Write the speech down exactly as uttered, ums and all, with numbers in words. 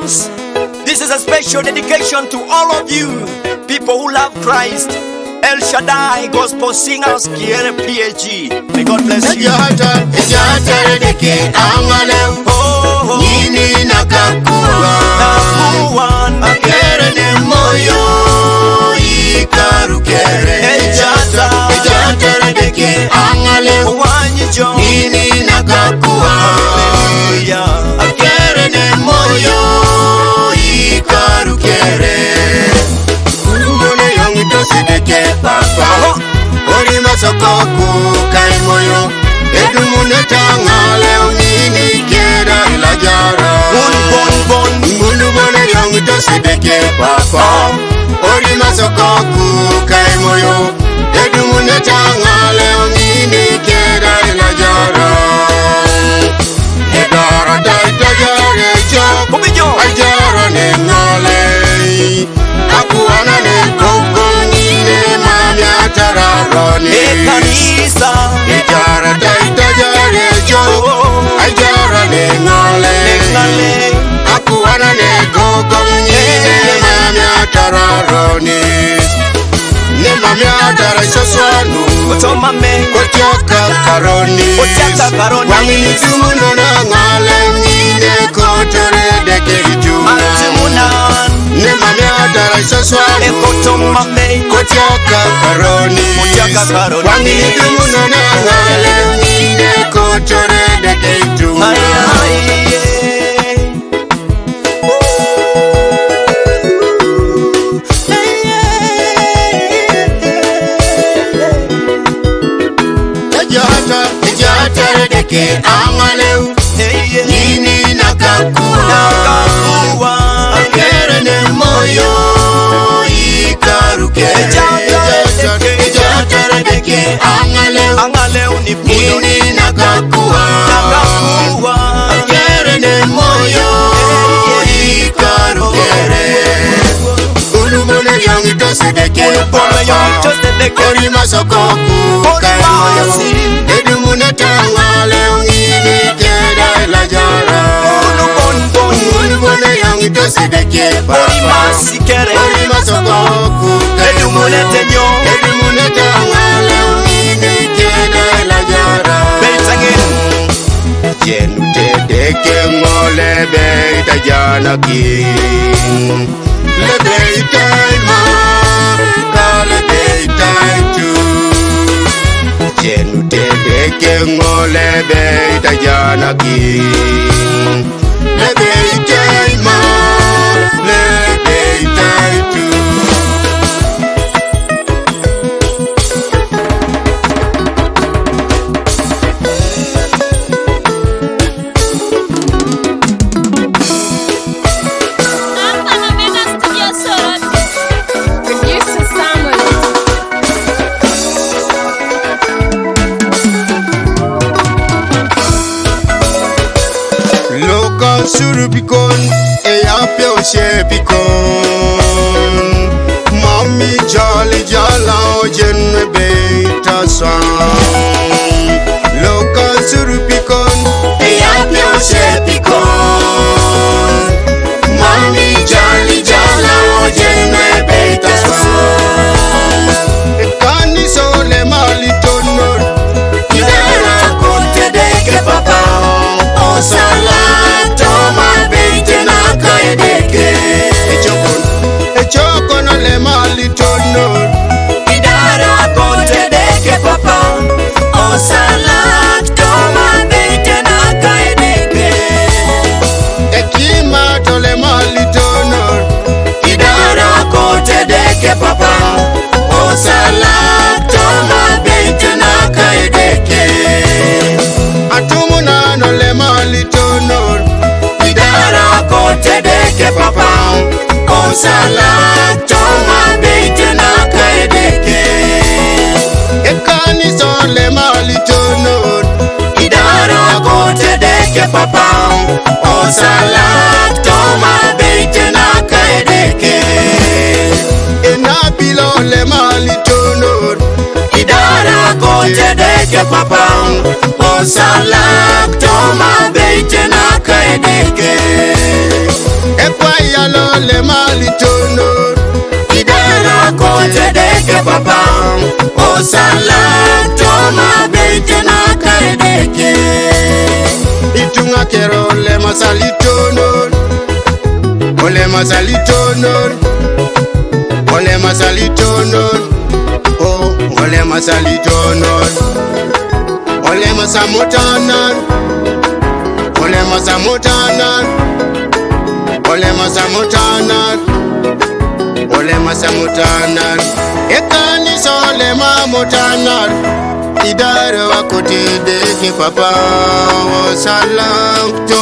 This is a special dedication to all of you, people who love Christ. El Shaddai Gospel Singers, Kiere P A G. May God bless you. Ejata, ejata redeke angale. Oh, oh. Nini nakakua. Nakuan. Akere ne moyo ikarukere. Ejata, ejata redeke angale. Wanyi jo. Nini nakakua. Hallelujah. Akere ne moyo ikarukere. Mone yong to sideke papa. Aha. Ori masoko ku kai moyo. Edumune tangale onini keda ilajara. Bon, bon, bon. Munu mone yong to sideke papa. Ori masoko ku kai moyo. Edumune tangale onini keda ilajara. Edara tai tajare jo. Bubijo. Ajara ne ngale. Akuana ne koko nine mami atararoni. E kanisa. Ejara tai tajare jo. Ajara ne ngale. Ne ngale. Akuana ne koko nine mami atararoni. Ne mami atara soswanu. Otomame. Kotiaka karoni. Kotiaka karoni. Wangi ni tumuno na ngale nine kotore deke ituma. Atumunan. Ne mame atara soswa. Ekoto mame. Kotiaka karoni. Kotiaka karoni. Wangi ni tumuno na ngale nine kotore deke ituma. Ay, ay, yeah. Ejata, ejata redeke angaleu. Nini nakakua. Nakakua. Akere ne moyo ikaruke. Ejata, ejata redeke angaleu. Angaleu ni puno. Nini nakakua. Nakakua. Akere ne moyo ikarukere. Ulumone yong to sedeke. Ulumone yong to sedeke. Ori masoko ku. Ori kai moyo. Masi. Edumune tangale ongini keda ilajara. Ulumon bon. Ulumone yong to sedeke. Ori masi kere. Ori masoko ku. Edumune tenyo. Edumune tangale ongini keda ilajara. Beitangin. Jenu tedeke ngole beitajana ki. Lebeitai ma, kale beitai tu. Jenu tedeke ngole beitajana ki. Lebeitai ma, lebeitai tu. Producer Samuel. Local Surupikon, e apio shepikon. Mami jali jala ojen beta sang. Local Surupikon, e apio shepikon. Mami jali jala ojen beta sang. Kani sole mali tonor. Idara konte deke papa. Osala toma beite na kaedeke. Echokon, echokon ole mali tonor. Idara konte deke papa. Osala toma beite na kaedeke. Ekima tole mali tonor. Idara konte deke papa. Osala toma beite na kaedeke. Atumunan ole mali tonor. Idara konte deke papa. Osala toma beite na kaedeke. Ekanisa ole mali tonor. Idara konte deke papa. Osala toma beite na kaedeke. Enapilo ole mali tonor. Idara konte deke papa. Osala toma beite na kaedeke. Olema litonor. Idara kote deke papa. Osala toma bete na kare deke. Itunga kero olema sa litonor. Olema sa litonor. Olema sa litonor. Oh, olema sa litonor. Olema sa motanar. Olema sa motanar. Olema sa motanar. Olema sa motanar. Ekanisa olema motanar. Idara wa kote deke papa. Osala to.